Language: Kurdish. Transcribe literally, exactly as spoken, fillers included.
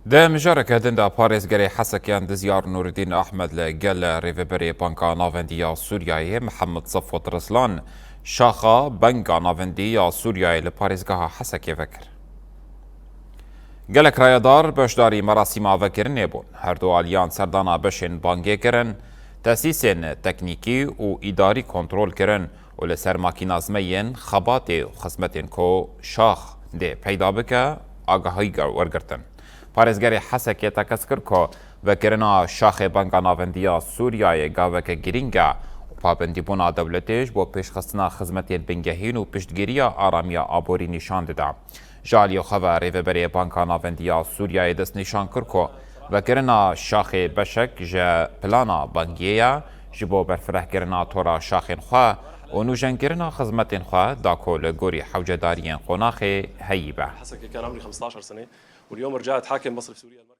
Di mijareke din de parêzgerê Hesekiyan Dizyar Nûridîn Ahmed li gel rêveberê Banka Navendî ya Sûriyeyê Mihemed Sefwet Rislan şaxa Banka Navendî ya Sûriyeyê li parêzgeha Hesekê vekir. Gelek rayedar beşdarî merasîma vekirinê bûn. Her du aliyan serdana beşên bangê kirin, tesîsên teknîkî û îdarî kontrol kirin û li ser makîna zimeyên xebatê û xizmetên ku şax dê peyda bike, agahî ge-, wergirtin. Parêzgerê Hesekê tekez kir ku vekirina şaxê Banka Navendî ya Sûriyeyê gaveke girîng e û pabendîbûna dewletê ji bo pêşxistina xizmetên bingehîn û piştgiriya aramiya aborî nîşan dide. Ji aliyê xwe ve Rêveberê Banka Navendî ya Sûriyeyê destnîşan kir ku vekirina şaxê beşek ji plana bangiyê ye, ji bo berfirehkirina tora şaxên xwe û nûjenkirina xizmetên xwe da ku li gorî hewcedariyên qonaxê heyî be. حسكة كان عمري خمستاشر سنة، واليوم رجعت حاكم مصرف سوريا.